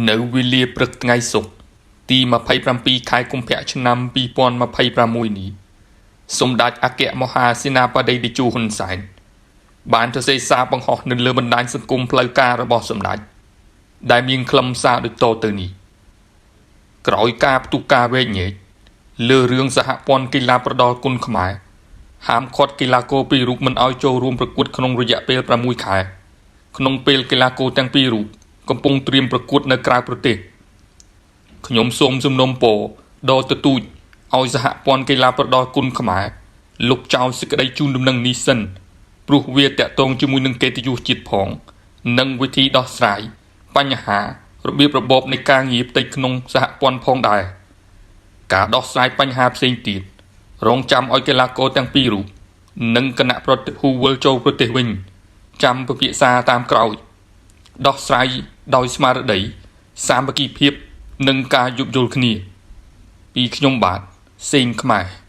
នៅវេលាព្រឹកថ្ងៃសុក្រទី27ខែកុម្ភៈឆ្នាំ2026នេះសម្ដេចអគ្គមហាសេនាបតីតេជោហ៊ុនសែនបានសរសេរសារបង្ហោះនៅលើបណ្ដាញសង្គមផ្លូវការរបស់សម្ដេចដែលមានខ្លឹមសារដូចតទៅនេះក្រោយការផ្ទុះការវែកញែកលើរឿងសហព័ន្ធកីឡាប្រដាល់គុនខ្មែរហាមឃាត់កីឡាករពីររូបមិនឲ្យចូលរួមប្រកួតក្នុងរយៈពេល6ខែក្នុងពេលកីឡាករទាំងពីររូបកំពុងត្រៀមប្រកួតនៅក្រៅប្រទេសខ្ញុំសូមសំណូមពរដ៏ទទូចឲ្យសហព័ន្ធកីឡាប្រដាល់គុនខ្មែរលុបចោលសេចក្តីជូនដំណឹងនេះសិនព្រោះវាតាក់ទងជាមួយនឹងកិត្តិយសជាតិផង និងវិធីដោះស្រាយបញ្ហារបៀបរបបនៃការងារផ្ទៃក្នុងសហព័ន្ធផងដែរការដោះស្រាយបញ្ហាផ្សេងទៀតរងចាំឲ្យកីឡាករទាំងពីររូបនិងគណៈប្រតិភូវិលចូលប្រទេសវិញចាំពិភាក្សាតាមក្រោយដោះស្រាយដោយស្មារតីសាមគ្គីភាពនិងការយោគយល់គ្នា ពីខ្ញុំបាទសេងខ្មែរ។